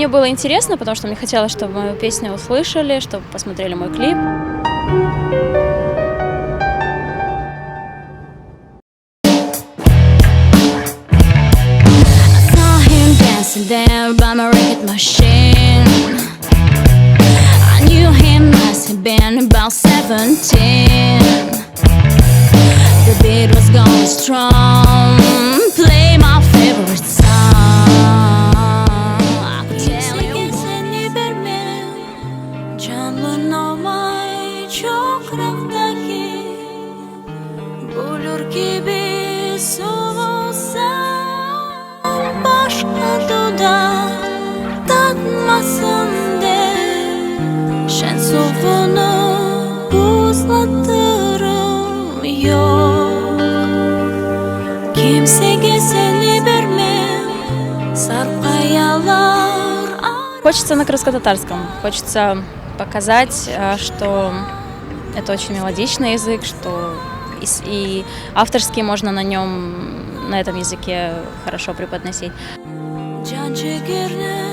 Мне было интересно, потому что мне хотелось, чтобы мою песню услышали, чтобы посмотрели мой клип. I saw him dancing there by my record machine. I knew him must have been about 17. The beat was going strong. Play my favorite song. I could tell Kimsege seni bermem, canlı nomay çoqraqtaki büllür kibi suvulsa, başqa dudaq tatmasın dep, şeñ suvunı buzlatırım, yoq. Kimsege seni bermem, sarp qayalar. Хочется на крымско-татарском, хочется показать, что это очень мелодичный язык, что и авторский можно на нем, на этом языке хорошо преподносить. Can cigerni.